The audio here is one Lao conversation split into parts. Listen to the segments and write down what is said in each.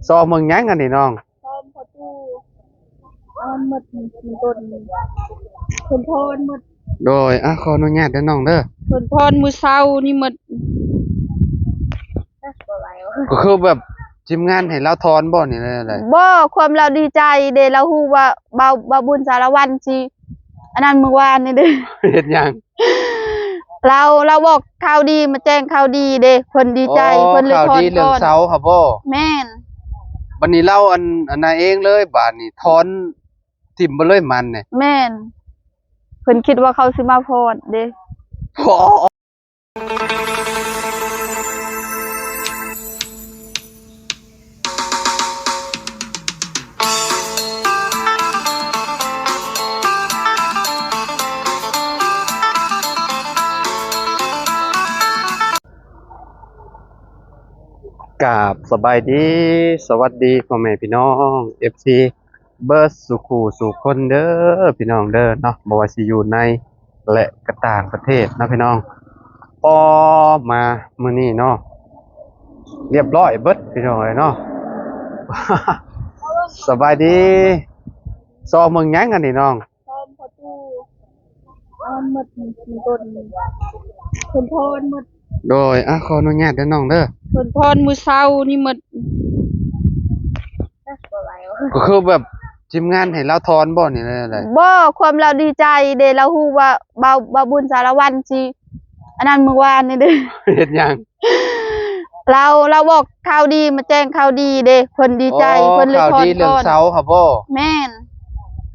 ຊອກເບິ່ງຫຍັງອັນນີ້ນ້ອງ? ຊອກປະຕູ ມັນໝົດນີ້ ເພິ່ນ ເພິ່ນຖອນໝົດ. ໂດຍ ອ່ະ ຂໍອະນຸຍາດເດີນ້ອງເດີ. ເພິ່ນຖອນມື້ເຊົ້ານີ້ໝົດ. ກໍຄືແບບທີມງານໃຫ້ລາວຖອນບໍ່ ຫຼືແນວໃດ? ບໍ່ ຄວາມລາວດີໃຈເດ້ ລາວຮູ້ວ່າບ່າວ ບ່າວບຸນສາລະວັນຊິ ອັນນັ້ນມື້ວານນີ້ເດ້. ເຮັດຫຍັງ? ລາວ ລາວບອກຂ່າວດີ ມາແຈ້ງຂ່າວດີເດ້ ເພິ່ນດີໃຈ. ອໍ ເພິ່ນເລີຍຖອນ ຂ່າວດີເລື່ອງເສົາຫັ້ນບໍ່? ແມ່ນ. ບັດນີ້ລາວ ອັນ ອັນນັ້ນເອງເລີຍ ບາດນີ້ຖອນຖິ້ມໄປເລີຍມັນນີ້. ແມ່ນ. ເພິ່ນຄິດວ່າເຂົາຊິມາພອດເດ້. ອໍ. ກາບສະບາຍດີ ສະຫວັດດີພໍ່ແມ່ພີ່ນ້ອງ ເອັຟຊີ ເບິດສູ່ຄູ່ສູ່ຄົນເດີພີ່ນ້ອງເດີເນາະ, ບໍ່ວ່າຊິຢູ່ໃນ ແລະ ກະຕ່າງປະເທດເນາະພີ່ນ້ອງ. ພໍມາມື້ນີ້ເນາະ ລຽບຮ້ອຍເບິດພີ່ນ້ອງເອີຍເນາະ. ສະບາຍດີ. ຊອກເບິ່ງຫຍັງອັນນີ້ນ້ອງ? ຊອກປະຕູ ມັນໝົດນີ້ ເພິ່ນ ເພິ່ນຖອນໝົດ. ໂດຍ ອ່ະ ຂໍອະນຸຍາດເດີນ້ອງເດີ. ເພິ່ນຖອນມື້ເຊົ້ານີ້ໝົດ. ກໍຄືແບບທີມງານໃຫ້ລາວຖອນບໍ່ ຫຼືແນວໃດ? ບໍ່ ຄວາມລາວດີໃຈເດ້ ລາວຮູ້ວ່າບ່າວ ບ່າວບຸນສາລະວັນຊິ ອັນນັ້ນມື້ວານນີ້ເດ້. ເຮັດຫຍັງ? ລາວ ລາວບອກຂ່າວດີ ມາແຈ້ງຂ່າວດີເດ້ ເພິ່ນດີໃຈ. ອໍ ເພິ່ນເລີຍຖອນ ຂ່າວດີເລື່ອງເສົາຫັ້ນບໍ່? ແມ່ນ.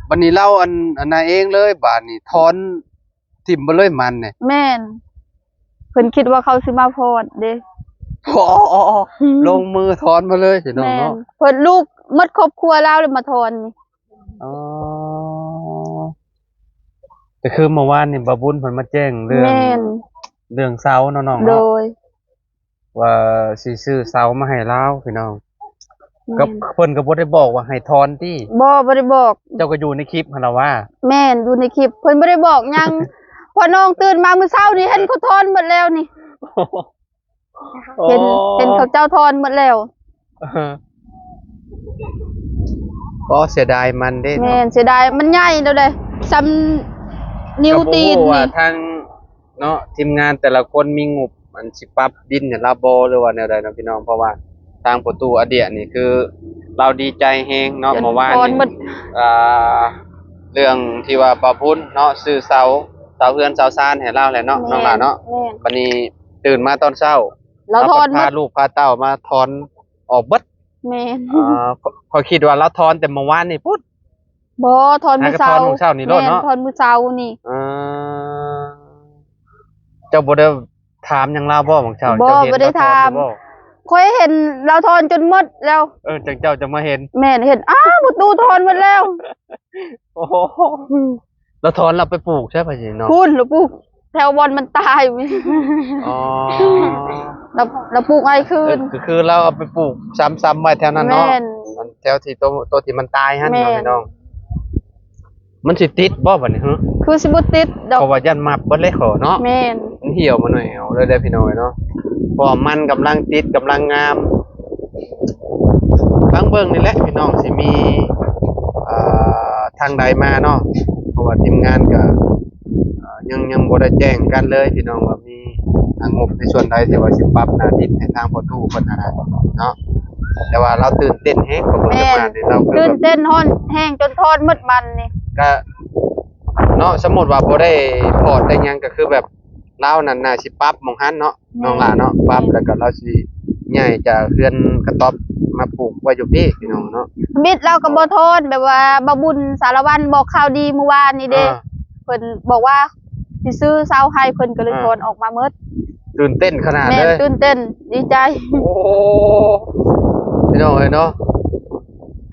ບັດນີ້ລາວ ອັນ ອັນນັ້ນເອງເລີຍ ບາດນີ້ຖອນຖິ້ມໄປເລີຍມັນນີ້. ແມ່ນ. ເພິ່ນຄິດວ່າເຂົາຊິມາພອດເດ້. ອໍ ອໍ ອໍ ອືມ ລົງມືຖອນມາເລີຍພີ່ນ້ອງເນາະ. ແມ່ນ. ເພິ່ນລູກໝົດຄອບຄົວລາວເລີຍມາຖອນນີ້. ອໍ ກໍຄືເມື່ອວານນີ້ບ່າວບຸນເພິ່ນມາແຈ້ງເລື່ອງ ແມ່ນ ເລື່ອງເສົາເນາະນ້ອງເນາະ. ໂດຍ. ວ່າຊິຊື້ເສົາມາໃຫ້ລາວພີ່ນ້ອງ. ແມ່ນ. ກໍເພິ່ນກໍບໍ່ໄດ້ບອກວ່າໃຫ້ຖອນຕິ? ບໍ່ ບໍ່ໄດ້ບອກ. ເຈົ້າກໍຢູ່ໃນຄລິບຫັ້ນລະວ່າ? ແມ່ນ ຢູ່ໃນຄລິບ ເພິ່ນບໍ່ໄດ້ບອກຫຍັງ. ພໍນ້ອງຕື່ນມາມື້ເຊົ້ານີ້ ເຫັນເຂົາຖອນໝົດແລ້ວນີ້. ອໍ ເຫັນ ເຫັນເຂົາເຈົ້າຖອນໝົດແລ້ວ. ອໍ ເສຍດາຍມັນເດ້ເນາະ. ແມ່ນ ເສຍດາຍ ມັນໃຫຍ່ແລ້ວເດ້ ສ່ຳນິ້ວຕີນນີ້. ກໍບໍ່ຮູ້ວ່າທາງ ເນາະ ທີມງານແຕ່ລະຄົນມີງົບອັນຊິປັບດິນໃຫ້ລາວບໍ່ ຫຼືວ່າແນວໃດເນາະພີ່ນ້ອງ. ເພາະວ່າທາງປະຕູອາເດຍນີ້ຄືລາວດີໃຈແຮງເນາະ ເມື່ອວານນີ້ ອ່າ ເລື່ອງທີ່ວ່າບ່າວບຸນເນາະ ຊື້ເສົາ ເສົາເຮືອນເສົາຊານໃຫ້ລາວແຫຼະເນາະ ແມ່ນ ນ້ອງຫຼ້າເນາະ. ແມ່ນ. ບັດນີ້ຕື່ນມາຕອນເຊົ້າ ລາວຖອນໝົດ ພາລູກພາເຕົ້າມາຖອນອອກເບິດ. ແມ່ນ. ອ່າ ຂ້ອຍ ຂ້ອຍຄິດວ່າລາວຖອນແຕ່ເມື່ອວານນີ້ພຸ້ນ. ບໍ່ ຖອນມື້ເຊົ້າ. ຫາກໍຖອນມື້ເຊົ້ານີ້ໂລດເນາະ. ແມ່ນ ຖອນມື້ເຊົ້ານີ້. ເອີ ເຈົ້າບໍ່ໄດ້ຖາມຫຍັງລາວບໍ່ ບາງເຊົ້າ? ບໍ່ ເຈົ້າເຫັນ ບໍ່ໄດ້ຖາມ. ຂ້ອຍເຫັນລາວຖອນຈົນໝົດແລ້ວ. ເອີ ຈັ່ງເຈົ້າຈັ່ງມາເຫັນ. ແມ່ນ ເຫັນ ອ້າວ ປະຕູຖອນໝົດແລ້ວ. ໂອ້ໂຫ ອືມ ລາວຖອນລາວໄປປູກໃສ ໄປເນາະ? ພຸ້ນ ລາວປູກແຖວບ່ອນມັນຕາຍ. ອໍ ລາວ ລາວປູກໃຫ້ຄືນ. ເອີ ກໍຄືລາວເອົາໄປປູກຊ້ຳໆໄວ້ແຖວນັ້ນເນາະ. ແມ່ນ. ອັນແຖວທີ່ໂຕ ໂຕທີ່ມັນຕາຍຫັ້ນ. ແມ່ນ. ເນາະພີ່ນ້ອງ ມັນຊິຕິດບໍ່ບັດນີ້ ຮະ? ຄືຊິບໍ່ຕິດດອກ ເພາະວ່າຢ້ານມັບເບິດເລີຍເນາະ. ແມ່ນ. ມັນຫ່ຽວມາໜ້ອຍເອົາເລີຍເດ້ພີ່ນ້ອງເອີຍເນາະ ເພາະວ່າມັນກຳລັງຕິດ ກຳລັງງາມ. ຟັງເບິ່ງນີ້ແຫຼະພີ່ນ້ອງ ຊິມີ ເອີ ທາງໃດມາເນາະ ເພາະວ່າທີມງານກໍ ເອີ ຍັງ ຍັງບໍ່ໄດ້ແຈ້ງກັນເລີຍພີ່ນ້ອງວ່າມີ ອ່າ ງົບໃນສ່ວນໃດທີ່ວ່າຊິປັບໜ້າດິນໃຫ້ທາງພໍ່ຕູ້ເພິ່ນຫັ້ນນະເນາະ. ແຕ່ວ່າລາວຕື່ນເຕັ້ນແຮງ ເພາະເພິ່ນ ແມ່ນ ມານີ້ ລາວຄື ຕື່ນເຕັ້ນຮ້ອນແຮງຈົນຖອນໝົດມັນນີ້ ກະເນາະ. ສົມມຸດວ່າບໍ່ໄດ້ພອດໄດ້ຫຍັງ ກະຄືແບບລາວນັ້ນໜ້າຊິປັບໝ່ອງຫັ້ນເນາະ ແມ່ນ ນ້ອງຫຼ້າເນາະ. ປັບ ແມ່ນ ແລ້ວກະລາວຊິຍ້າຍຈາກເຮືອນກະຕ໊ອບມາປູກໄວ້ຢູ່ພີ້ ພີ່ນ້ອງເນາະ. ທຳອິດລາວກະບໍ່ຖອນ ແບບວ່າບ່າວບຸນສາລະວັນບອກຂ່າວດີມື້ວານນີ້ເດ້ ອ່າ ເພິ່ນບອກວ່າຊິຊື້ເສົາໃຫ້ ເພິ່ນກໍເລີຍ ອ່າ ຖອນອອກມາໝົດ. ຕື່ນເຕັ້ນຂະໜາດເລີຍ ແມ່ນ ຕື່ນເຕັ້ນ ດີໃຈ. ໂອ້ ພີ່ນ້ອງເອີຍເນາະ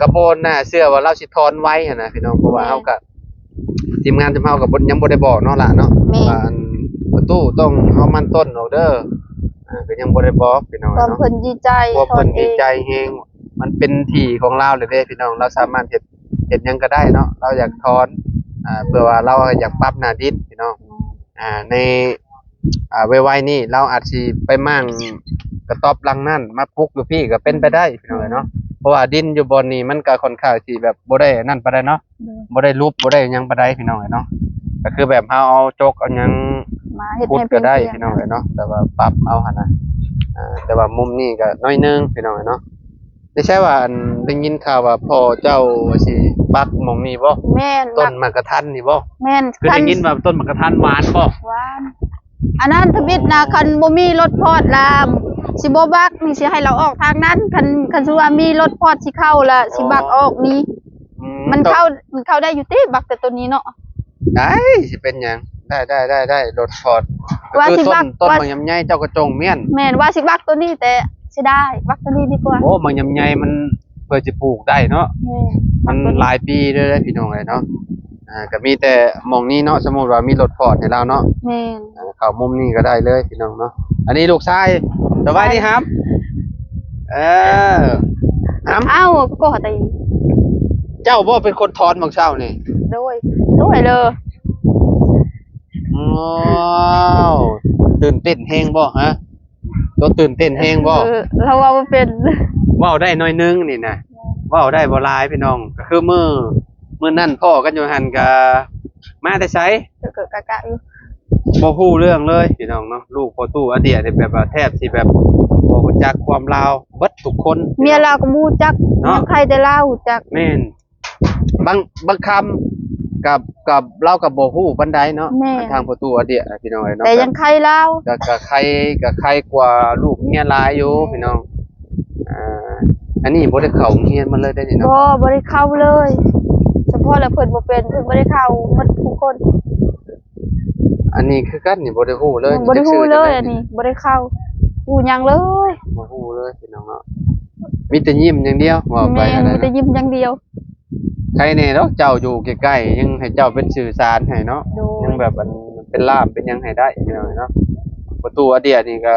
ກໍບໍ່ໜ້າເຊື່ອວ່າລາວຊິຖອນໄວຫັ້ນນະ ພີ່ນ້ອງ. ເພາະວ່າ ແມ່ນ ເຮົາກໍ ທີມງານເຮົາກໍບໍ່ ຍັງບໍ່ໄດ້ບອກເນາະຫຼ້າເນາະ ແມ່ນ ວ່າອັນ ປະຕູຕ້ອງເອົາມັນຕົ້ນອອກເດີ. ອ່າ ກໍຍັງບໍ່ໄດ້ບອກ ພີ່ນ້ອງເອີຍເນາະ ເພິ່ນດີໃຈ ພວກເພິ່ນດີໃຈແຮງ ມັນເປັນທີ່ຂອງລາວແລ້ວເດ້ ພີ່ນ້ອງ. ລາວສາມາດເຮັດ ເຮັດຫຍັງກໍໄດ້ເນາະ ລາວຢາກຖອນ ອ່າ ເພື່ອວ່າລາວຢາກປັບໜ້າດິນ ພີ່ນ້ອງ. ອ່າ ໃນ ອ່າ ໄວໆນີ້ລາວອາດຊິໄປມ້າງກະຕ໊ອບຫຼັງນັ້ນມາປຸກຢູ່ພີ້ກໍເປັນໄປໄດ້ ພີ່ນ້ອງເອີຍເນາະ. ພາະວ່າດິນຢູ່ບ່ອນນີ້ມັນກໍຄ່ອນຂ້າງຊິແບບບໍ່ໄດ້ອັນນັ້ນປານໃດເນາະ ໂດຍ ບໍ່ໄດ້ຫຼຸບ ບໍ່ໄດ້ຫຍັງປານໃດພີ່ນ້ອງເອີຍເນາະ. ກໍຄືແບບເຮົາເອົາຈົກເອົາຫຍັງ ມາເຮັດ ຂຸດ ໃຫ້ ກໍໄດ້ ເປັນ ພີ່ນ້ອງເອີຍເນາະ ແບບວ່າປັບເອົາຫັ້ນນະ. ອ່າ ແຕ່ວ່າມຸມນີ້ກໍໜ້ອຍໜຶ່ງພີ່ນ້ອງເອີຍເນາະ. ໄດ້ໃຊ້ວ່າ ອັນ ໄດ້ຍິນຂ່າວວ່າພໍ່ເຈົ້າວ່າຊິປັກໝ່ອງນີ້ບໍ່? ແມ່ນ ຕົ້ນໝາກກະທັນນີ້ບໍ່? ແມ່ນ ຄືໄດ້ຍິນວ່າຕົ້ນໝາກກະທັນຫວານບໍ່? ຫວານ. ອັນນັ້ນທຳອິດນະ ຄັນບໍ່ມີລົດພອດລະ ຊິບໍ່ບັກນີ້ ຊິໃຫ້ລາວອອກທາງນັ້ນ. ຄັນ ຄັນສົມມຸດວ່າມີລົດພອດຊິເຂົ້າລະ ຊິບັກອອກນີ້. ອືມ ມັນເຂົ້າ ມັນເຂົ້າໄດ້ຢູ່ຕິ ບັກແຕ່ໂຕນີ້ເນາະ? ໄດ້ ຊິເປັນຫຍັງ ໄດ້ ໄດ້ ໄດ້ ລົດພອດ. ວ່າຊິບັກ ຄືຕົ້ນ ຕົ້ນ ວ່າ ໝາກຍຳໃຍເຈົ້າກໍຈົ່ງມ້ຽນ. ແມ່ນ ວ່າຊິບັກໂຕນີ້ ແຕ່ເສຍດາຍ ບັກໂຕນີ້ດີກວ່າ. ໂອ້ ໝາກຍຳໃຍມັນ ເພື່ອຊິປູກໄດ້ເນາະ. ແມ່ນ ມັນ ບັກໂຕນີ້ ຫຼາຍປີເດີ້ພີ່ນ້ອງເອີຍເນາະ. ອ່າ ກໍມີແຕ່ໝ່ອງນີ້ເນາະ ສົມມຸດວ່າມີລົດພອດໃຫ້ລາວເນາະ. ແມ່ນ ອ່າ ເຂົ້າມຸມນີ້ກໍໄດ້ເລີຍພີ່ນ້ອງເນາະ. ອັນນີ້ລູກຊາຍ ສະບາຍດີຫຳ. ເອີ ຫຳ ອ້າວ ກໍຕົວະ ເຈົ້າບໍ່ເປັນຄົນຖອນບາງເຊົ້ານີ້? ໂດຍ ໂດຍເລີ. ອ້າວ ຕື່ນເຕັ້ນແຮງບໍ່ຮະ? ຕົວຕື່ນເຕັ້ນແຮງບໍ່? ເອີ ລາວເວົ້າບໍ່ເປັນ. ເວົ້າໄດ້ໜ້ອຍໜຶ່ງນີ້ນະ ເວົ້າໄດ້ບໍ່ຫຼາຍພີ່ນ້ອງ. ກໍຄືມື້ ມື້ນັ້ນພໍ້ກັນຢູ່ຫັ້ນ ກະມາແຕ່ໃສ? ເກີະກະກະຢູ່ ບໍ່ຮູ້ເລື່ອງເລີຍພີ່ນ້ອງເນາະ. ລູກພໍ່ຕູ້ອາເດຍນີ້ແບບວ່າແທບຊິແບບບໍ່ຮູ້ຈັກຄວາມລາວເບິດທຸກຄົນ. ເມຍລາວກໍບໍ່ຮູ້ຈັກເນາະ ຍັງໃຄແຕ່ລາວຮູ້ຈັກ. ແມ່ນ. ບາງ ບາງຄຳກັບ ກັບລາວກໍບໍ່ຮູ້ປານໃດເນາະ. ແມ່ນ. ທາງປະຕູອາເດຍນະ ພີ່ນ້ອງເອີຍເນາະ ແຕ່ຍັງໄຄລາວ ກໍ ກໍໄຄ ກໍໄຄກວ່າລູກເມຍຫຼາຍຢູ່ ແມ່ນ ພີ່ນ້ອງ. ອ່າ ອັນນີ້ບໍ່ໄດ້ເຂົ້າໂຮງຮຽນມາເລີຍເດ້ນີ້ເນາະ? ບໍ່ ບໍ່ໄດ້ເຂົ້າເລີຍ. ສະເພາະລະເພິ່ນບໍ່ເປັນ ເພິ່ນບໍ່ໄດ້ເຂົ້າໝົດທຸກຄົນ. ອັນນີ້ຄືກັນນີ້ ບໍ່ໄດ້ຮູ້ເລີຍ ບໍ່ໄດ້ຮູ້ເລີຍ. ອັນນີ້ບໍ່ໄດ້ເຂົ້າ ຮູ້ຫຍັງເລີຍ ບໍ່ຮູ້ເລີຍພີ່ນ້ອງເນາະ. ມີແຕ່ຍິ້ມຢ່າງດຽວ ເວົ້າໄປ ແມ່ນ ຫັ້ນນະ ມີແຕ່ຍິ້ມຢ່າງດຽວ. ໃຄແນ່ດອກ ເຈົ້າຢູ່ໃກ້ໆ ຍັງໃຫ້ເຈົ້າເປັນສື່ສານໃຫ້ເນາະ. ໂດຍ. ຍັງແບບ ອັນ ເປັນລ່າມເປັນຫຍັງໃຫ້ໄດ້ພີ່ນ້ອງເນາະ. ປະຕູອາເດຍນີ້ກໍ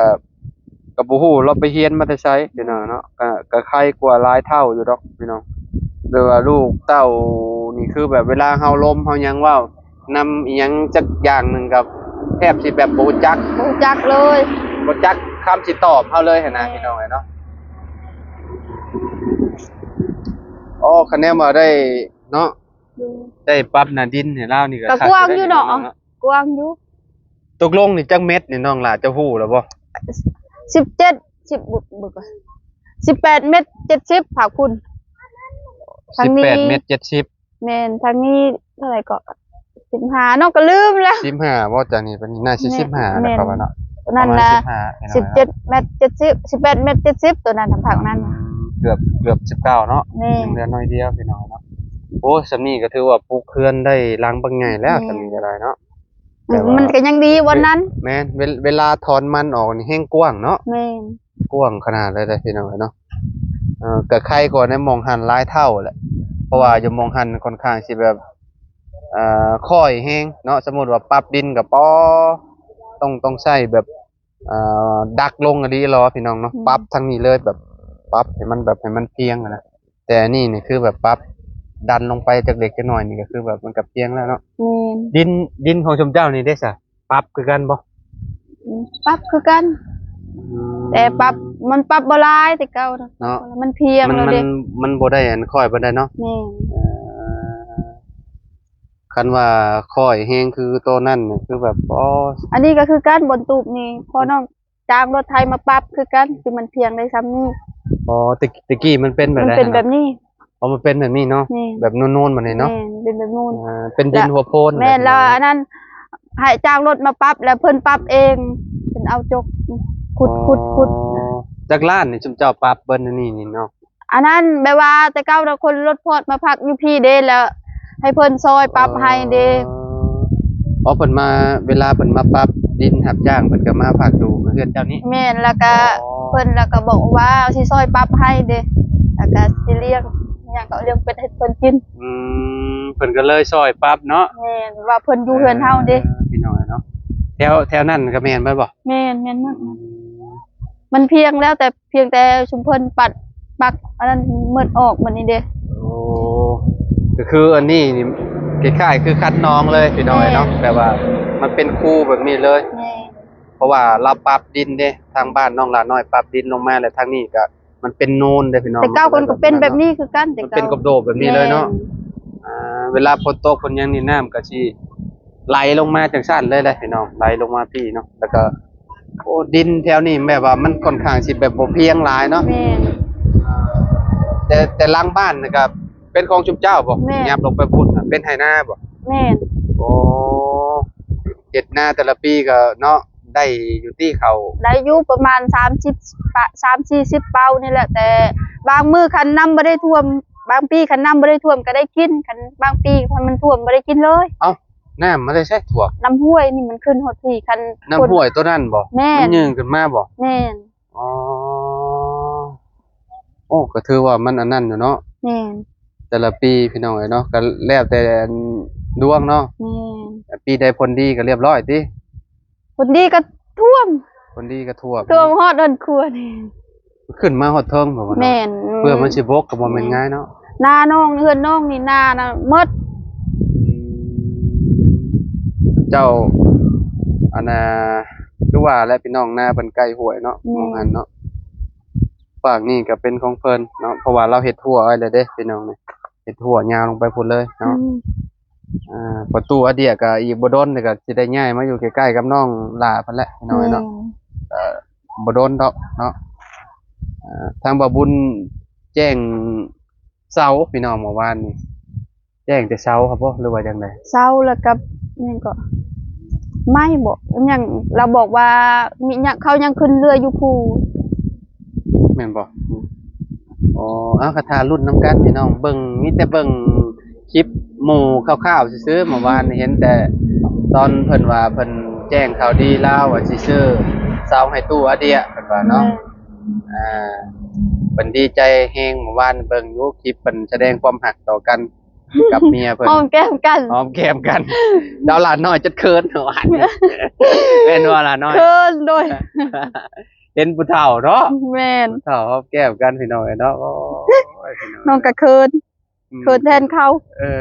ກໍບໍ່ຮູ້ລາວໄປຮຽນມາແຕ່ໃສພີ່ນ້ອງເນາະ. ກໍ ກໍໄຄກວ່າຫຼາຍເທົ່າຢູ່ດອກພີ່ນ້ອງ. ແບບວ່າລູກເຕົ້ານີ້ ຄືແບບເວລາເຮົາລົມເຮົາຫຍັງເວົ້ານຳອີ່ຫຍັງຈັກຢ່າງໜຶ່ງ ກໍແທບຊິແບບບໍ່ຮູ້ຈັກ ບໍ່ຮູ້ຈັກເລີຍ ບໍ່ຈັກຄຳຊິຕອບເຮົາເລີຍຫັ້ນນະ ແມ່ນ ພີ່ນ້ອງເອີຍເນາະ. ອໍ ຄະແນນວ່າໄດ້ເນາະ ໂດຍ ໄດ້ປັບໜ້າດິນໃຫ້ລາວນີ້ກໍ ກໍກວ້າງຢູ່ເນາະ ຄັກຢູ່ເດ້ພີ່ນ້ອງເນາະ. ກວ້າງຢູ່. ຕົກລົງນີ້ຈັກແມັດນີ້ນ້ອງຫຼ້າ ເຈົ້າຮູ້ແລ້ວບໍ່? ສິບເຈັດ ສິບ ບໍ່ ບໍ່ ສິບແປດແມັດເຈັດສິບ ພາຄຸນ ທາງນີ້ ສິບແປດແມັດເຈັດສິບ. ແມ່ນ ທາງນີ້ເທົ່າໃດເກາະ? ສິບຫ້າເນາະ ກໍລືມແລ້ວ. ສິບຫ້າບໍ່? ຈາກນີ້ໄປນີ້ໜ້າຊິ ແມ່ນ ສິບຫ້າແລ້ວ ແມ່ນ ເຂົາວ່າເນາະ. ໂຕນັ້ນນະ ສິບເຈັດແມັດເຈັດສິບ ສິບແປດແມັດເຈັດສິບ ໂຕນັ້ນນະ ພາກນັ້ນ. ອືມ ເກືອບ ເກືອບສິບເກົ້າເນາະ. ແມ່ນ ຍັງເຫຼືອໜ້ອຍດຽວພີ່ນ້ອງເນາະ. ໂອ້ ສ່ຳນີ້ກໍຖືວ່າປຸກເຮືອນໄດ້ຫຼັງບັກໃຫຍ່ແລ້ວ. ແມ່ນ ສ່ຳນີ້ກໍໄດ້ເນາະ. ອືມ ແຕ່ວ່າ ມັນກໍຍັງດີບ່ອນນັ້ນ. ແມ່ນ ເວ ເວລາຖອນມັນອອກນີ້ແຮງກວ້າງເນາະ. ແມ່ນ ກວ້າງຂະໜາດເລີຍເດ້ພີ່ນ້ອງເອີຍເນາະ. ເອີ ກໍໄຄກວ່າໃນໝ່ອງຫັ້ນຫຼາຍເທົ່າແຫຼະ ເພາະວ່າຢູ່ໝ່ອງຫັ້ນຄ່ອນຂ້າງຊິແບບ ເອີ ຄ້ອຍແຮງເນາະ. ສົມມຸດວ່າປັບດິນກໍ ປໍ ຕ້ອງ ຕ້ອງໃຊ້ແບບ ເອີ ດັກລົງອີ່ຫຼີເລີຍພີ່ນ້ອງເນາະ. ອືມ ປັບທາງນີ້ເລີຍ ແບບປັບໃຫ້ມັນ ແບບໃຫ້ມັນພຽງຫັ້ນນະ. ແຕ່ອັນນີ້ນີ້ຄືແບບປັບດັນລົງໄປຈັກເລັກຈັກນ້ອຍນີ້ ກໍຄືແບບມັນກໍພຽງແລ້ວເນາະ. ແມ່ນ. ດິນ ດິນຂອງຊຸມເຈົ້ານີ້ເດ້ຊະ ປັບຄືກັນບໍ່? ອືມ ປັບຄືກັນ. ອືມ ແຕ່ປັບ ມັນປັບບໍ່ຫຼາຍແຕ່ເກົ່ານະ ເນາະ ມັນພຽງແລ້ວເດ້. ມັນ ມັນບໍ່ໄດ້ອັນຄ້ອຍປານໃດເນາະ. ແມ່ນ. ເອີ ຄັນວ່າຄ້ອຍແຮງຄືໂຕນັ້ນນີ້ ຄືແບບ ອໍ ອັນນີ້ກໍຄືກັນ ບ່ອນຕູບນີ້ ພໍ່ນ້ອງ ຈ້າງລົດໄຖມາປັບຄືກັນ ຄືມັນພຽງໄດ້ຊ່ຳນີ້. ອໍ ແຕ່ ແຕ່ກີ້ມັນເປັນແບບໃດ? ມັນເປັນແບບນີ້. ອໍ ມັນເປັນແບບນີ້ເນາະ. ແມ່ນ ແບບນູນໆ ບາດນີ້ເນາະ. ແມ່ນ ເປັນແບບນູນ. ອ່າ ເປັນດິນຫົວໂພນ. ແມ່ນ ແລ້ວອັນນັ້ນໃຫ້ຈ້າງລົດມາປັບ ແລ້ວເພິ່ນປັບເອງ ເພິ່ນເອົາຈົກຂຸດ ຂຸດ ຂຸດ. ອໍ ຈັກລ້ານນີ້ຊຸມເຈົ້າປັບເບິດອັນນີ້ນີ້ເນາະ? ອັນນັ້ນແບບວ່າແຕ່ເກົ່ານະ ຄົນລົດພອດມາພັກຢູ່ພີ້ເດ້ ແລ້ວໃຫ້ເພິ່ນຊ່ອຍປັບໃຫ້ເດ້. ອໍ ເພິ່ນມາ ເວລາເພິ່ນມາປັບດິນຮັບຈ້າງ ເພິ່ນກໍມາພັກຢູ່ເຮືອນເຈົ້ານີ້. ແມ່ນ ແລ້ວກໍ ອໍ ເພິ່ນ ແລ້ວກໍບອກວ່າຊິຊ່ອຍປັບໃຫ້ເດ້ ແລ້ວກໍຊິລ້ຽງຫຍັງ ກໍລ້ຽງເປັດໃຫ້ເພິ່ນກິນ. ອືມ ເພິ່ນກໍເລີຍຊ່ອຍປັບເນາະ. ແມ່ນ ວ່າເພິ່ນຢູ່ເຮືອນເຮົາເດ້. ເອີ ພີ່ນ້ອງເນາະ ແຖວ ແຖວນັ້ນກໍແມ່ນເບິດບໍ່? ແມ່ນ ແມ່ນໝົດ. ອືມ ມັນພຽງແລ້ວ ແຕ່ພຽງແຕ່ຊຸມເພິ່ນປັດ ປັກອັນນັ້ນໝົດອອກບັດນີ້ເດ້. ໂອ້ ກໍຄືອັນນີ້ນີ້ຄ້າຍໆຄືຄັນນອງເລີຍພີ່ນ້ອງເນາະ. ແມ່ນ ແບບວ່າມັນເປັນຄູແບບນີ້ເລີຍ. ແມ່ນ ເພາະວ່າລາວປັບດິນເດ້ ທາງບ້ານນ້ອງຫຼ້ານ້ອຍປັບດິນລົງມາ ແລ້ວທາງນີ້ກໍ ມັນເປັນໂນນເດ້ພີ່ນ້ອງ ແຕ່ເກົ່າເພິ່ນກໍເປັນແບບນີ້ຄືກັນ ມັນເປັນກອບໂດບແບບນີ້ເລີຍເນາະ. ແມ່ນ ອ່າ ເວລາຝົນຕົກເພິ່ນຫຍັງນີ້ ນ້ຳກໍຊິໄຫຼລົງມາຈັ່ງຊັ້ນເລີຍແຫຼະພີ່ນ້ອງ ໄຫຼລົງມາພີ້ເນາະ. ແລ້ວກໍ ໂອ້ ດິນແຖວນີ້ແບບວ່າມັນຂ້ອນຂ້າງຊິແບບບໍ່ພຽງຫຼາຍເນາະ. ແມ່ນ ແຕ່ ແຕ່ຫຼັງບ້ານນີ້ກໍເປັນຂອງຊຸມເຈົ້າບໍ່? ແມ່ນ ຫຍັບລົງໄປພຸ້ນນະ ເປັນໄຮ່ນາບໍ່? ແມ່ນ ໂອ້ ເຮັດນາແຕ່ລະປີກໍເນາະ ໄດ້ຢູ່ຕິເຂົ້າ? ໄດ້ຢູ່ປະມານສາມສິບປະ ສາມສີ່ສິບເປົານີ້ແຫຼະ. ແຕ່ບາງມື້ຄັນນ້ຳບໍ່ໄດ້ຖ້ວມ ບາງປີຄັນນ້ຳບໍ່ໄດ້ຖ້ວມກໍໄດ້ກິນ ຄັນບາງປີຄັນມັນຖ້ວມບໍ່ໄດ້ກິນເລີຍ. ເອົ້າ ນ້ຳມາແຕ່ໃສຖ້ວມ? ນ້ຳຫ້ວຍນີ້ມັນຂຶ້ນຮອດພີ້ ຄັນ ນ້ຳຫ້ວຍໂຕນັ້ນບໍ່? ແມ່ນ ມັນຍື່ນຂຶ້ນມາບໍ່? ແມ່ນ ອໍ ໂອ້ ກໍຖືວ່າມັນອັນນັ້ນຢູ່ເນາະ. ແມ່ນ ແຕ່ລະປີພີ່ນ້ອງເອີຍເນາະ ກໍແລ້ວແຕ່ດວງເນາະ. ແມ່ນ ປີໃດຜົນດີກໍລຽບຮ້ອຍຕິ? ຜົນດີກໍຖ້ວມ ຜົນດີກໍຖ້ວມ ຖ້ວມຮອດເຮືອນຄົວນີ້ ຂຶ້ນມາຮອດເທິງພຸ້ນເນາະ. ແມ່ນ ເພື່ອມັນຊິບົກກໍບໍ່ແມ່ນ ແມ່ນ ງ່າຍເນາະ. ນານ້ອງ ເຮືອນນ້ອງນີ້ ນານະໝົດ. ອືມ ເຈົ້າ ອັນນ່າ ຄືວ່າແຫຼະພີ່ນ້ອງ ນາເພິ່ນໃກ້ຫ້ວຍເນາະ. ແມ່ນ ໝ່ອງຫັ້ນເນາະ ຟາກນີ້ກໍເປັນຂອງເພິ່ນເນາະ ເພາະວ່າລາວເຮັດຮົ້ວໄວ້ແລ້ວເດ້ພີ່ນ້ອງ ເຮັດຮົ້ວຍາວລົງໄປພຸ້ນເລີຍເນາະ. ອືມ ອ່າ ປະຕູອາເດຍກໍອີກບໍ່ດົນກໍຊິໄດ້ຍ້າຍມາຢູ່ໃກ້ໆກັບນ້ອງຫຼ້າເພິ່ນແຫຼະພີ່ນ້ອງເອີຍເນາະ. ແມ່ນ ເອີ ບໍ່ດົນດອກເນາະ. ອ່າ ທາງບ່າວບຸນແຈ້ງເສົາພີ່ນ້ອງ ເມື່ອວານນີ້ ແຈ້ງແຕ່ເສົາຫັ້ນບໍ່ ຫຼືວ່າຈັ່ງໃດ? ເສົາແລ້ວກັບຫຍັງກໍ ໄມ້ບໍ ຫຍັງ ລາວບອກວ່າມີຫຍັງ ເຂົາຍັງຂຶ້ນເຮືອຢູ່ພູ້ນ ແມ່ນບໍ່? ອືມ ອໍ ເອົາ ກໍຖ້າລຸ້ນນຳກັນພີ່ນ້ອງ ເບິ່ງ ມີແຕ່ເບິ່ງຄລິບໝູ່ຄ່າວໆຊື່ໆ. ເມື່ອວານນີ້ເຫັນແຕ່ຕອນເພິ່ນວ່າເພິ່ນແຈ້ງຂ່າວດີລາວວ່າຊິຊື້ເສົາໃຫ້ຕູ້ອາເດຍ ເພິ່ນວ່າເນາະ. ແມ່ນ ອ່າ ເພິ່ນດີໃຈແຮງ ເມື່ອວານເບິ່ງຢູ່ຄລິບ ເພິ່ນສະແດງຄວາມຮັກຕໍ່ກັນກັບເມຍເພິ່ນ ຫອມແກ້ມກັນ ຫອມແກ້ມກັນ. ດາວຫຼ້ານ້ອຍຈົນເຂີນເມື່ອວານ ແມ່ນບໍ່ຫຼ້ານ້ອຍ? ເຂີນໂດຍ ເຫັນຜູ້ເຖົ້າເນາະ. ແມ່ນ ຜູ້ເຖົ້າຫອມແກ້ມກັນພີ່ນ້ອງເອີຍເນາະ. ໂອ້ຍ ພີ່ນ້ອງ ນ້ອງກໍເຂີນ ອືມ ເຂີນແທນເຂົາ. ເອີ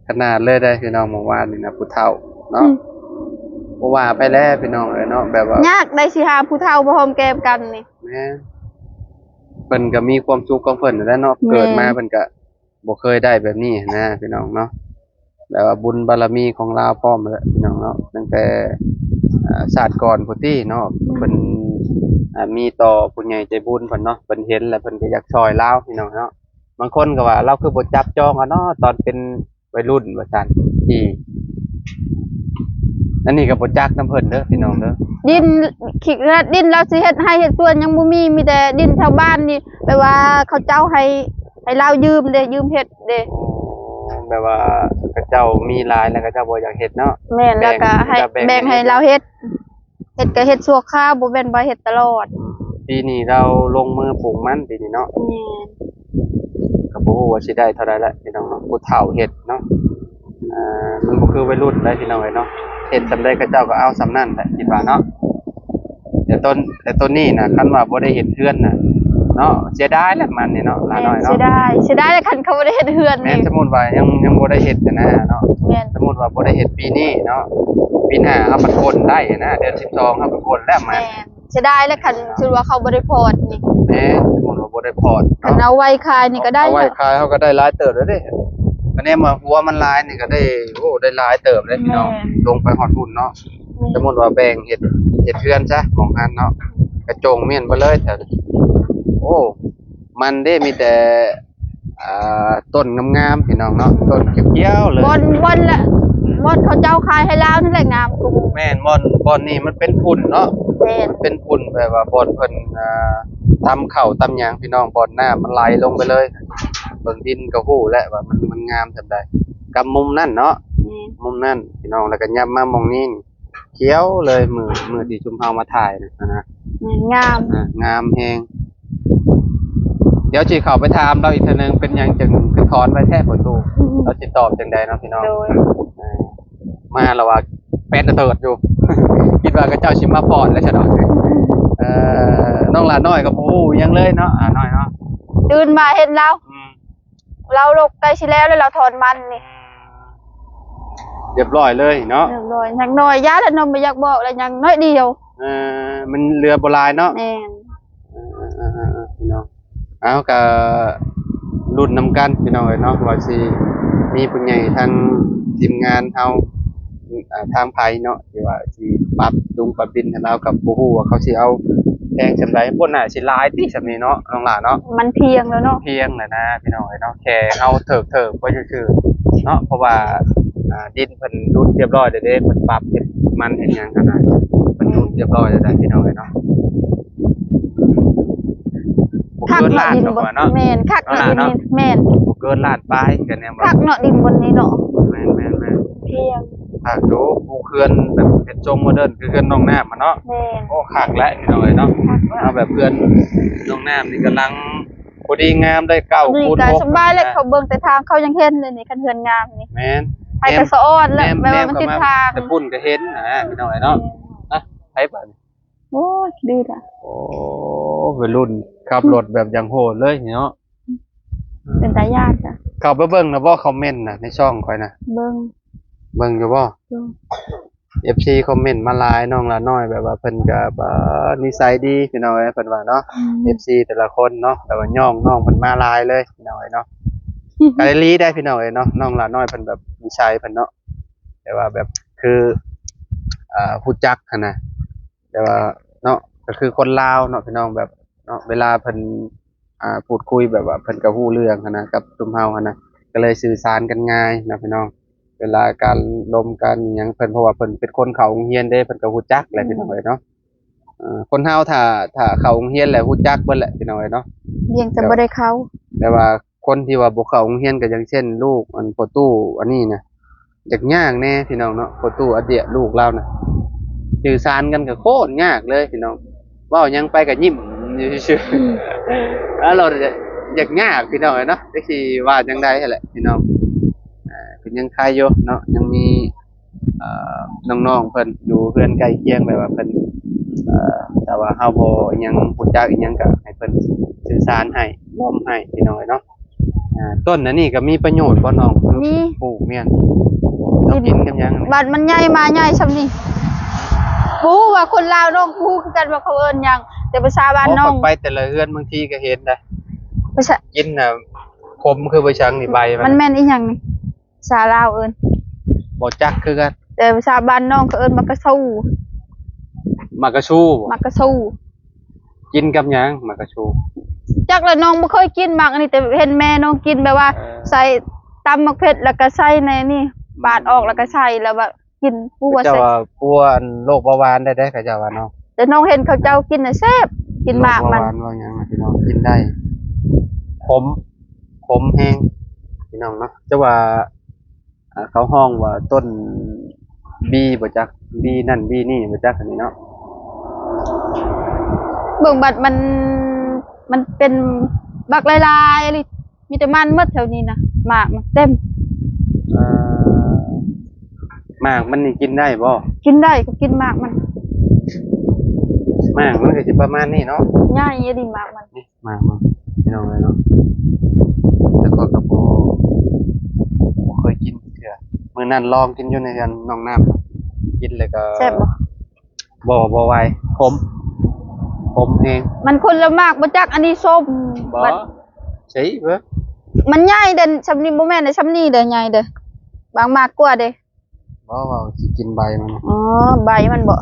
ຂະໜາດເລີຍເດ້ພີ່ນ້ອງ ເມື່ອວານນີ້ນະ ຜູ້ເຖົ້າເນາະ. ອືມ ບໍ່ວ່າໃຜແລ້ວພີ່ນ້ອງເອີຍເນາະ ແບບວ່າຍາກໄດ້ຊິຫາຜູ້ເຖົ້າມາຫອມແກ້ມກັນນີ້. ແມ່ນ ເພິ່ນກໍມີຄວາມສຸກຂອງເພິ່ນຫັ້ນແຫຼະເນາະ. ແມ່ນ ເກີດມາເພິ່ນກໍບໍ່ເຄີຍໄດ້ແບບນີ້ຫັ້ນນະພີ່ນ້ອງເນາະ. ແບບວ່າບຸນບາລະມີຂອງລາວພ້ອມແຫຼະພີ່ນ້ອງເນາະ ຕັ້ງແຕ່ ອ່າ ຊາດກ່ອນພຸ້ນຕິເນາະ. ອືມ ເພິ່ນ ອ່າ ມີຕໍ່ຜູ້ໃຫຍ່ໃຈບຸນເພິ່ນເນາະ ເພິ່ນເຫັນແລ້ວເພິ່ນກໍຢາກຊ່ອຍລາວພີ່ນ້ອງເນາະ. ບາງຄົນກໍວ່າລາວຄືບໍ່ຈັບຈອງເອົາເນາະ ຕອນເປັນໄວລຸ້ນວ່າຊັ້ນ ທີ່ ອັນນີ້ກໍບໍ່ຈັກນຳເພິ່ນເດີພີ່ນ້ອງເດີ. ດິນ ຂີ້ເກີດດິນລາວຊິເຮັດໄຮ່ເຮັດສວນຍັງບໍ່ມີ ມີແຕ່ດິນຊາວບ້ານນີ້ ແບບວ່າເຂົາເຈົ້າໃຫ້ ໃຫ້ລາວຢືມເດ້ ຢືມເຮັດເດ້. ໂອ້ ແບບວ່າເຂົາເຈົ້າມີຫຼາຍແລ້ວເຂົາເຈົ້າບໍ່ຢາກເຮັດເນາະ. ແມ່ນ ແລ້ວກໍໃຫ້ແບ່ງ ແບ່ງໃຫ້ລາວເຮັດ ເຮັດກໍເຮັດຊົ່ວຄາວ ບໍ່ແມ່ນວ່າເຮັດຕະຫຼອດ. ອືມ ປີນີ້ລາວລົງມືປູກມັນປີນີ້ເນາະ. ແມ່ນ ກໍບໍ່ຮູ້ວ່າຊິໄດ້ເທົ່າໃດລະພີ່ນ້ອງເນາະ ຜູ້ເຖົ້າເຮັດເນາະ. ອ່າ ມັນບໍ່ຄືໄວລຸ້ນໃດພີ່ນ້ອງເອີຍເນາະ ເຮັດສ່ຳໃດເຂົາເຈົ້າກໍເອົາສ່ຳນັ້ນແຫຼະ ຄິດວ່າເນາະ. ແຕ່ຕົ້ນ ແຕ່ຕົ້ນນີ້ນະ ຄັນວ່າບໍ່ໄດ້ເຮັດເຮືອນນະເນາະ ເສຍດາຍແຫຼະມັນນີ້ເນາະ ຫຼ້ານ້ອຍເນາະ. ເສຍດາຍ ເສຍດາຍແຫຼະ ຄັນເຂົາບໍ່ໄດ້ເຮັດເຮືອນ. ແມ່ນ ສົມມຸດວ່າຍັງ ຍັງບໍ່ໄດ້ເຮັດຫັ້ນນະເນາະ. ແມ່ນ ສົມມຸດວ່າບໍ່ໄດ້ເຮັດປີນີ້ເນາະ ປີໜ້າເຮົາມັນພົ້ນໄດ້ຫັ້ນນະ ເດືອນສິບສອງເຮົາກໍພົ້ນແລ້ວມັນ. ແມ່ນ ເສຍດາຍແຫຼະ ຄັນສົມມຸດວ່າເຂົາບໍ່ໄດ້ພອດນີ້. ແມ່ນ ສົມມຸດວ່າບໍ່ໄດ້ພອດເນາະ ຄັນເອົາໄວ້ຂາຍນີ້ກໍໄດ້ ເອົາໄວ້ຂາຍເຮົາກໍໄດ້ຫຼາຍເຕີບແລ້ວເດ້. ຄັນແນມວ່າຫົວມັນຫຼາຍນີ້ກໍໄດ້ ໂອ້ ໄດ້ຫຼາຍເຕີບເດ້ພີ່ນ້ອງ. ແມ່ນ ລົງໄປຮອດພຸ້ນເນາະ. ແມ່ນ ສົມມຸດວ່າແບ່ງເຮັດ ເຮັດເຮືອນຊະ ໝ່ອງຫັ້ນເນາະ ກະຈົງມ້ຽນໄປເລີຍແຖວນີ້. ໂອ້ ມັນເດ້ ມີແຕ່ ອ່າ ຕົ້ນງາມໆ ພີ່ນ້ອງເນາະ ຕົ້ນຂຽວໆເລີຍ. ບ່ອນ ບ່ອນລະ ບ່ອນເຂົາເຈົ້າຂາຍໃຫ້ລາວນັ້ນແຫຼະງາມກວ່າໝູ່. ແມ່ນ ບ່ອນ ບ່ອນນີ້ມັນເປັນຝຸ່ນເນາະ. ແມ່ນ ມັນເປັນຝຸ່ນ ແບບວ່າບ່ອນເພິ່ນ ອ່າ ຕຳເຂົ້າຕຳຫຍັງ ພີ່ນ້ອງ ບ່ອນນ້ຳມັນໄຫຼລົງໄປເລີຍ. ເບິ່ງດິນກໍຮູ້ແຫຼະວ່າມັນ ມັນງາມສ່ຳໃດ ກັບມຸມນັ້ນເນາະ. ແມ່ນ ມຸມນັ້ນ ພີ່ນ້ອງ ແລ້ວກໍຫຍັບມາໝ່ອງນີ້ ຂຽວເລີຍ ມື້ ມື້ທີ່ຊຸມເຮົາມາຖ່າຍນະ ນະ. ແມ່ນ ງາມ ອ່າ ງາມແຮງ. ດຽວຊິເຂົ້າໄປຖາມລາວອີກເທື່ອໜຶ່ງ ເປັນຫຍັງຈຶ່ງຄືຖອນໄວແທ້ປະຕູ ອືມ ລາວຊິຕອບຈັ່ງໃດເນາະ ພີ່ນ້ອງ. ໂດຍ ອ່າ ມາລະວ່າແປນຕະເຕີດຢູ່ ຄິດວ່າເຂົາເຈົ້າຊິມາປ້ອນແລ້ວຊະເນາະ. ເອີ ນ້ອງຫຼ້ານ້ອຍກໍບໍ່ຮູ້ຫຍັງເລີຍເນາະ ຫຼ້ານ້ອຍເນາະ. ຕື່ນມາເຫັນລາວ ອືມ ລາວລົກໃກ້ຊິແລ້ວ ແລ້ວລາວຖອນມັນນີ້ ອືມ ຮຽບຮ້ອຍເລີຍເນາະ. ຮຽບຮ້ອຍ ຍັງໜ້ອຍ ຢ້ານແລ້ວເນາະ ບໍ່ຢາກບອກແລ້ວ ຍັງໜ້ອຍດຽວ. ເອີ ມັນເຫຼືອບໍ່ຫຼາຍເນາະ. ແມ່ນ ເອີໆໆໆ ພີ່ນ້ອ ເອົາ ກະລຸ້ນນຳກັນພີ່ນ້ອງເອີຍເນາະ ວ່າຊິມີຜູ້ໃຫຍ່ທາງທີມງານເຮົາ ອາ ທາງໃຜເນາະ ທີ່ວ່າຊິປັບດຸງປັບດິນໃຫ້ລາວ ກໍບໍ່ຮູ້ວ່າເຂົາຊິເອົາແພງສ່ຳໃດ. ບໍ່ໜ້າຊິຫຼາຍຕິສ່ຳນີ້ເນາະ ນ້ອງຫຼ້າເນາະ. ມັນພຽງແລ້ວເນາະ ພຽງແລ້ວນະພີ່ນ້ອງເອີຍເນາະ ແຄ່ເຮົາເທີບໆໄປຊື່ໆເນາະ ເພາະວ່າ ອາ ດິນເພິ່ນດຸດຮຽບຮ້ອຍແລ້ວເດ້ ເພິ່ນປັບເຮັດມັນເຮັດຫຍັງຫັ້ນນະ ເພິ່ນດຸດຮຽບຮ້ອຍແລ້ວໄດ໋ພີ່ນ້ອງເອີຍເນາະ. ບໍ່ເກີນລ້ານດອກວ່າເນາະ. ແມ່ນ ຄັກເນາະ ດິນນີ້ ແມ່ນ ບໍ່ເກີນລ້ານປາຍ ກະແນວວ່າຄັກເນາະ ດິນບ່ອນນີ້ເນາະ. ແມ່ນໆໆ ພຽງ ຄັກຢູ່ ປູເຮືອນແບບເປັນຊົງໂມເດີນ ຄືເຮືອນນ້ອງນ້ຳຫັ້ນເນາະ. ແມ່ນ ໂອ້ ຄັກແຫຼະພີ່ນ້ອງເອີຍເນາະ. ເຮົາແບບເຮືອນນ້ອງນ້ຳນີ້ກຳລັງພໍດີງາມໄດ້ ເກົ້າຄູນຫົກ ສະບາຍແລ້ວ. ເຂົາເບິ່ງແຕ່ທາງເຂົາຍັງເຫັນເລີຍນີ້ ຄັນເຮືອນງາມນີ້. ແມ່ນ ໃຜກໍສະອອນແຫຼະ ແບບວ່າມັນຕິດທາງ ແຕ່ພຸ້ນກໍເຫັນນະພີ່ນ້ອງເອີຍເນາະ. ໄປບາດນີ້ ໂອ້ຍ ດືດອະ. ໂອ້ ໄວລຸ້ນຂັບລົດແບບຢ່າງໂຫດເລີຍເນາະ. ເປັນຕາຢ້ານຈ້ະ. ເຂົ້າໄປເບິ່ງແລ້ວບໍ່ ຄອມເມັນນະ ໃນຊ່ອງຂ້ອຍນະ? ເບິ່ງ ເບິ່ງຢູ່ບໍ່? ເບິ່ງ. ເອັຟຊີ ຄອມເມັນມາຫຼາຍ ນ້ອງຫຼ້ານ້ອຍ ແບບວ່າເພິ່ນກໍ ເອີ ນິໄສດີພີ່ນ້ອງເອີຍ ເພິ່ນວ່າເນາະ. ເອັຟຊີ ແຕ່ລະຄົນເນາະ ແບບວ່າຍ້ອງນ້ອງເພິ່ນມາຫຼາຍເລີຍພີ່ນ້ອງເອີຍເນາະ. ກໍອີ່ຫຼີໄດ໋ພີ່ນ້ອງເອີຍເນາະ ນ້ອງຫຼ້ານ້ອຍເພິ່ນແບບນິໄສເພິ່ນເນາະ ແບບວ່າແບບຄື ເອີ ຮູ້ຈັກຫັ້ນນະ ແບບວ່າເນາະ ກໍຄືຄົນລາວເນາະພີ່ນ້ອງ ແບບເນາະ ເວລາເພິ່ນ ອ່າ ພູດຄຸຍແບບວ່າເພິ່ນກໍຮູ້ເລື່ອງຫັ້ນນະ ກັບຊຸມເຮົາຫັ້ນນະ ກໍເລີຍສື່ສານກັນງ່າຍເນາະພີ່ນ້ອງ. ເວລາການລົມການຫຍັງເພິ່ນ ເພາະວ່າເພິ່ນເປັນຄົນເຂົ້າໂຮງຮຽນເດ້ ເພິ່ນກໍຮູ້ຈັກແຫຼະ ອືມ ພີ່ນ້ອງເອີຍເນາະ. ເອີ ຄົນເຮົາຖ້າ ຖ້າເຂົ້າໂຮງຮຽນແລ້ວຮູ້ຈັກເບິດແຫຼະ ພີ່ນ້ອງເອີຍເນາະ. ຮຽນກໍບໍ່ໄດ້ເຂົ້າ ແຕ່ວ່າຄົນທີ່ວ່າບໍ່ເຂົ້າໂຮງຮຽນ ກໍຢ່າງເຊັ່ນ ລູກອັນພໍ່ຕູ້ອັນນີ້ນະ ຢາກຍາກແດ່ພີ່ນ້ອງເນາະ ພໍ່ຕູ້ອາເດຍ ລູກລາວນະ ສື່ສານກັນກໍໂຄດຍາກເລີຍພີ່ນ້ອງ. ເວົ້າຫຍັງໄປກໍຍິ້ມຢູ່ຊື່ໆ ອືມ ແລ້ວຢາກຍາກພີ່ນ້ອງເອີຍເນາະ ຈັກຊິວ່າຈັ່ງໃດຫັ້ນແຫຼະພີ່ນ້ອງ. ເອີ ກໍຍັງຄາຍຢູ່ເນາະ ຍັງມີ ເອີ ນ້ອງໆເພິ່ນຢູ່ເຮືອນໃກ້ຄຽງ ແບບວ່າເພິ່ນ ເອີ ຖ້າວ່າເຮົາບໍ່ອີ່ຫຍັງ ຮູ້ຈັກອີ່ຫຍັງ ກໍໃຫ້ເພິ່ນສື່ສານໃຫ້ ລົມໃຫ້ພີ່ນ້ອງເອີຍເນາະ. ອ່າ ຕົ້ນອັນນີ້ກໍມີປະໂຫຍດບໍ່ນ້ອງ? ມີ ປູກແມ່ນ ເຮົາກິນກັບຫຍັງ? ບັດມັນໃຫຍ່ມາໃຫຍ່ຊ່ຳນີ້ ບໍ່ຮູ້ວ່າຄົນລາວນ້ອງ ບໍ່ຮູ້ຄືກັນວ່າເຂົາເອີ້ນຫຍັງ ແຕ່ພາສາບ້ານນ້ອງ. ໄປແຕ່ລະເຮືອນບາງທີກໍເຫັນໄດ໋ ກິນນະ ຂົມຄືບໍ່ຊັງນີ້ ໃບມັນ ມັນແມ່ນອີ່ຫຍັງນີ້? ພາສາລາວເອີ້ນ ບໍ່ຈັກຄືກັນ ແຕ່ພາສາບ້ານນ້ອງເຂົາເອີ້ນໝາກກະຊູ. ໝາກກະຊູບໍ່? ໝາກກະຊູ. ກິນກັບຫຍັງໝາກກະຊູ? ຈັກລະ ນ້ອງບໍ່ເຄີຍກິນໝາກອັນນີ້ ແຕ່ເຫັນແມ່ນ້ອງກິນ ແບບວ່າ ເອີ ໃສ່ຕຳໝາກເຜັດ ແລ້ວກໍໃສ່ໃນນີ້ ປາດອອກ ແລ້ວກໍໃສ່ ແລ້ວວ່າກິນປົວ ເຈົ້າວ່າປົວອັນໂລກເບົາຫວານໄດ້ເດ້ ເຂົາເຈົ້າວ່າເນາະ. ແຕ່ນ້ອງເຫັນເຂົາເຈົ້າກິນນະແຊບ ກິນໝາກມັນ ໂລກເບົາຫວານວ່າຫຍັງ ພີ່ນ້ອງ ກິນໄດ້ ຂົມ ຂົມແຮງ ພີ່ນ້ອງເນາະ. ແຕ່ວ່າ ອ່າ ເຂົາຮ້ອງວ່າຕົ້ນບີບໍ່ຈັກ ບີນັ້ນບີນີ້ບໍ່ຈັກອັນນີ້ເນາະ. ເບິ່ງບັດມັນ ມັນເປັນບັກຫຼາຍໆອີ່ຫຼີ ມີແຕ່ມັນໝົດແຖວນີ້ນະ ໝາກມັນເຕັມ. ເອີ ໝາກມັນນີ້ກິນໄດ້ບໍ່? ກິນໄດ້ ກໍກິນໝາກມັນ. ໝາກມັນກໍຊິປະມານນີ້ເນາະ ໃຫຍ່ອີ່ຫຼີໝາກມັນ. ມາ ມາ ພີ່ນ້ອງເອີຍເນາະ ແຕ່ຂ້ອຍກໍບໍ່ ບໍ່ເຄີຍກິນເທື່ອ. ມື້ນັ້ນລອງກິນຢູ່ໃນເຮືອນນ້ອງນ້ຳ ກິນແລ້ວກໍ ແຊບບໍ່? ບໍ່ ບໍ່ໄຫວ ຂົມ ຂົມແຮງ. ມັນຄົນລະໝາກບໍ່ຈັກ ອັນນີ້ສົ້ມ ບໍ່ ບັດ ໃຊ່ເບິ່ງ ມັນໃຫຍ່ເດ້ ຊ່ຳນີ້ບໍ່ແມ່ນເດ້ ຊ່ຳນີ້ເດ້ ໃຫຍ່ເດ້ ບາງໝາກກວ່າເດ້. ບໍ່ ເວົ້າຊິກິນໃບມັນ. ອໍ ໃບມັນບໍ?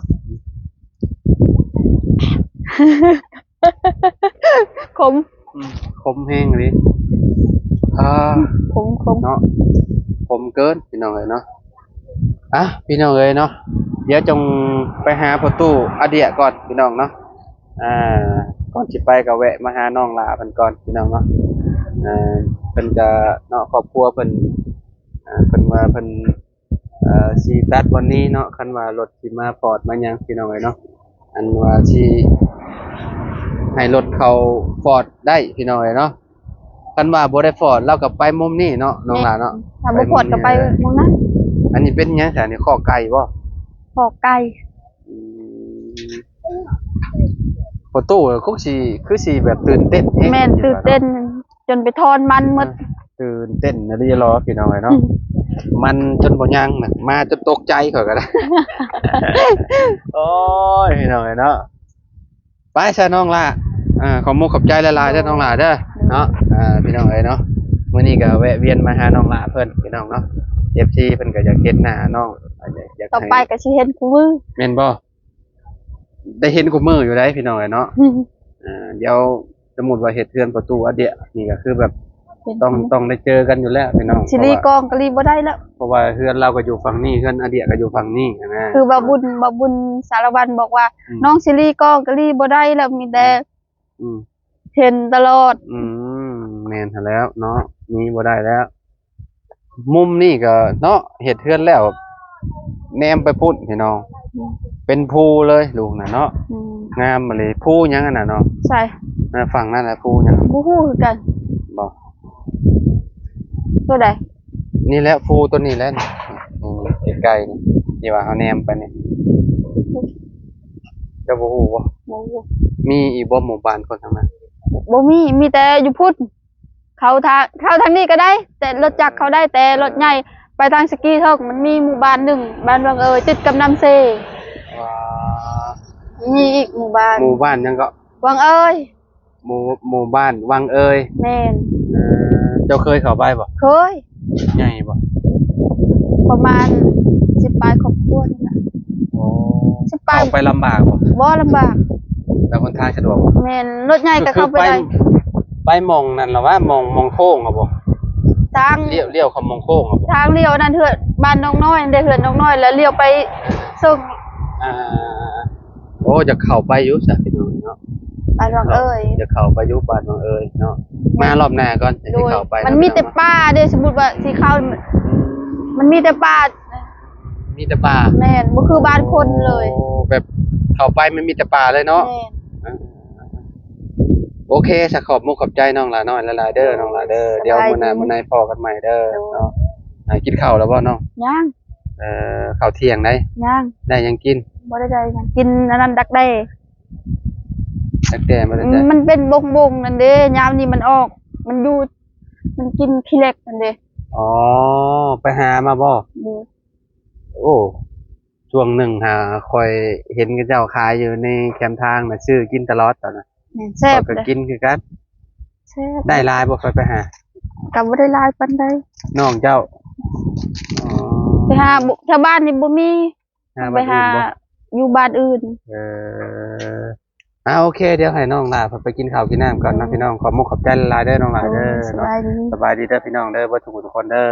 ຂົມ ອືມ ຂົມແຮງເລີຍ. ອ່າ ຂົມ ຂົມເນາະ ຂົມເກີນ ພີ່ນ້ອງເອີຍເນາະ. ອ່ະ ພີ່ນ້ອງເອີຍເນາະ ດຽວຈົ່ງໄປຫາພໍ່ຕູ້ອາເດຍກ່ອນ ພີ່ນ້ອງເນາະ. ອ່າ ກ່ອນຊິໄປກໍແວະມາຫານ້ອງຫຼ້າເພິ່ນກ່ອນ ພີ່ນ້ອງເນາະ. ເພິ່ນກໍເນາະ ຄອບຄົວເພິ່ນ ອ່າ ເພິ່ນວ່າເພິ່ນ ເອີ ຊິຕັດບ່ອນນີ້ເນາະ ຄັນວ່າລົດຊິມາຟອດມາຫຍັງ ພີ່ນ້ອງເອີຍເນາະ. ອັນວ່າຊິໃຫ້ລົດເຂົ້າຟອດໄດ້ ພີ່ນ້ອງເອີຍເນາະ. ຄັນວ່າບໍ່ໄດ້ຟອດ ລາວກໍໄປມຸມນີ້ເນາະ ນ້ອງຫຼ້າເນາະ ຖ້າບໍ່ຟອດກໍໄປມຸມນັ້ນ. ອັນນີ້ເປັນຫຍັງຊະນີ້? ຄອກໄກ່ບໍ່? ຄອກໄກ່. ອືມ ພໍ່ຕູ້ຄົງຊິ ຄືຊິແບບຕື່ນເຕັ້ນແຮງ. ແມ່ນ ຕື່ນເຕັ້ນ ຈົນໄປຖອນມັນໝົດ. ເອີ ຕື່ນເຕັ້ນອີ່ຫຼີເນາະ ພີ່ນ້ອງເອີຍເນາະ. ອືມ ມັນຈົນບໍ່ຍັງນະ ມາຈົນຕົກໃຈຂ້ອຍກໍໄດ້. ໂອ້ຍ ພີ່ນ້ອງເອີຍເນາະ. ໄປຊະນ້ອງຫຼ້າ ອ່າ ຂອບມຸກຂອບໃຈຫຼາຍໆເດີ ໂດຍ ນ້ອງຫຼ້າເດີ ໂດຍ ເນາະ. ອ່າ ພີ່ນ້ອງເອີຍເນາະ ມື້ນີ້ກໍແວະວຽນມາຫານ້ອງຫຼ້າເພິ່ນ ພີ່ນ້ອງເນາະ. ເອັຟຊີເພິ່ນກໍຢາກເຫັນໜ້ານ້ອງ ຢາກ ຢາກ ຕໍ່ໄປກໍຊິເຫັນຄູ່ມື້ ແມ່ນບໍ່? ໄດ້ເຫັນຄູ່ມື້ຢູ່ໃດ໋ ພີ່ນ້ອງເອີຍເນາະ. ອ່າ ດຽວ ສົມມຸດວ່າເຮັດເຮືອນປະຕູອາດຽນີ້ກໍຄືແບບ ເປັນ ຕ້ອງ ຕ້ອງໄດ້ເຈີກັນຢູ່ແລ້ວພີ່ນ້ອງ ຊິລີກອງກໍລີບໍ່ໄດ້ແລ້ວ ເພາະວ່າເຮືອນລາວກໍຢູ່ຝັ່ງນີ້ ເຮືອນອາດຽກໍຢູ່ຝັ່ງນີ້ນະ. ຄືບ່າວບຸນ ບ່າວບຸນສາລະວັນບອກວ່າ ອືມ ນ້ອງຊິລີກອງກໍລີບໍ່ໄດ້ແລ້ວ ມີແຕ່ ອືມ ເຫັນຕະຫຼອດ. ອືມ ແມ່ນຫັ້ນແລ້ວເນາະ ມີບໍ່ໄດ້ແລ້ວ. ມຸມນີ້ກໍເນາະ ເຮັດເຮືອນແລ້ວ ແນມໄປພຸ້ນພີ່ນ້ອງ ອືມ ເປັນພູເລີຍລູກນະເນາະ. ອືມ ງາມອີ່ຫຼີ. ພູຫຍັງຫັ້ນນະເນາະ? ໃສ? ນະ ຝັ່ງນັ້ນນະ ພູຫຍັງ? ບໍ່ຮູ້ຄືກັນ. ບໍ່? ຕົວໃດ? ນີ້ແຫຼະ ພູຕົວນີ້ແຫຼະ ນີ້ ໃກ້ໆນີ້ ທີ່ວ່າເຮົາແນມໄປນີ້. ເຈົ້າບໍ່ຮູ້ບໍ່? ບໍ່ຮູ້. ມີອີກບໍ່ໝູ່ບ້ານຄົນທາງນັ້ນ? ບໍ່ມີ ມີແຕ່ຢູ່ພຸ້ນ. ເຂົ້າທາງ ເຂົ້າທາງນີ້ກໍໄດ້ ແຕ່ລົດຈັກເຂົ້າໄດ້ ແຕ່ລົດໃຫຍ່ໄປທາງສະກີເທິງ ມັນມີໝູ່ບ້ານໜຶ່ງ ບ້ານວັງເອີຍ ຕິດກັບນ້ຳເຊ. ວ້າ ມີອີກໝູ່ບ້ານ. ໝູ່ບ້ານຫຍັງເກາະ? ວັງເອີຍ. ໝູ່ ໝູ່ບ້ານວັງເອີຍ. ແມ່ນ. ເອີ ເຈົ້າເຄີຍເຂົ້າໄປບໍ່? ເຄີຍ. ໃຫຍ່ບໍ່? ປະມານສິບປາຍຄອບຄົວນີ້ລະ. ໂອ້ ສິບປາຍ. ເຂົ້າໄປລຳບາກບໍ່? ບໍ່ລຳບາກ. ແລ້ວຫົນທາງສະດວກບໍ່? ແມ່ນ ລົດໃຫຍ່ກໍເຂົ້າໄປໄດ້. ໄປ ໄປໝ່ອງນັ້ນລະວະ ໝ່ອງ ໝ່ອງໂຄ້ງຫັ້ນບໍ່? ທາງລ້ຽວ ລ້ຽວເຂົ້າໝ່ອງໂຄ້ງຫັ້ນບໍ່? ທາງລ້ຽວອັນນັ້ນເຮືອນບ້ານນ້ອງນ້ອຍ ເດ້ເຮືອນນ້ອງນ້ອຍ ແລ້ວລ້ຽວໄປເຊິ່ງ. ອ່າ ໂອ້ ຢາກເຂົ້າໄປຢູ່ຊະພີ່ນ້ອງເນາະ ບ້ານວັງເອີຍ. ຢາກເຂົ້າໄປຢູ່ບ້ານວັງເອີຍເນາະ. ມາລອບໜ້າກ່ອນ ໂດຍ ຊິເຂົ້າໄປ. ມັນມີແຕ່ປ່າເດ້ ສົມມຸດວ່າຊິເຂົ້າ ອືມ ມັນມີແຕ່ປ່າ. ມີແຕ່ປ່າ. ແມ່ນ ບໍ່ຄືບ້ານຄົນເລີຍ. ໂອ້ ແບບເຂົ້າໄປມັນມີແຕ່ປ່າເລີຍເນາະ. ແມ່ນ. ໂອເຄຊະ ຂອບມຸກຂອບໃຈນ້ອງຫຼ້ານ້ອຍຫຼາຍໆເດີ ນ້ອງຫຼ້າເດີ. ໂດຍ ດຽວມື້ໜ້າ ສະບາຍດີ ມື້ໃນພໍ້ກັນໃໝ່ເດີ ໂດຍ ເນາະ. ອ່າ ກິນເຂົ້າແລ້ວບໍ່ນ້ອງ? ຍັງ. ເອີ ເຂົ້າທ່ຽງໃດ໋? ຍັງ. ໄດ້ຫຍັງກິນ? ບໍ່ໄດ້ໄດ້ຫຍັງ ກິນອັນນັ້ນດັກແດ້. ດັກແດ້ບໍ່ໄດ້ໄດ້. ອືມ ມັນເປັນບົງໆນັ້ນເດ້ ຍາມນີ້ມັນອອກ ມັນຢູ່ ມັນກິນຂີ້ເຫຼັກຫັ້ນເດ້. ອໍ ໄປຫາມາບໍ່? ໂດຍ. ໂອ້ ຊ່ວງໜຶ່ງຫາຂ້ອຍເຫັນເຂົາເຈົ້າຂາຍຢູ່ໃນແຄມທາງນະ ຊື້ກິນຕະຫຼອດຕອນນັ້ນ. ແມ່ນ ແຊບ ຂ້ອຍກໍກິນຄືກັນ. ແຊບ. ໄດ້ຫຼາຍບໍ່ ຂ້ອຍໄປຫາ? ກໍບໍ່ໄດ້ຫຼາຍປານໃດ. ນ້ອງເຈົ້າ? ອໍ ໄປຫາ ແຖວບ້ານນີ້ບໍ່ມີ. ໄປຫາຢູ່ບ້ານອື່ນ. ເອີ ອ່າ ໂອເຄ ດຽວໃຫ້ນ້ອງຫຼ້າເພິ່ນໄປກິນເຂົ້າກິນນ້ຳກ່ອນເນາະ ໂດຍ ພີ່ນ້ອງ. ຂອບມຸກຂອບໃຈຫຼາຍໆເດີ ນ້ອງຫຼ້າເດີ ໂດຍ ເນາະ. ສະບາຍດີ ສະບາຍດີເດີ ພີ່ນ້ອງເດີ ເບິດທຸກຜູ້ທຸກຄົນເດີ.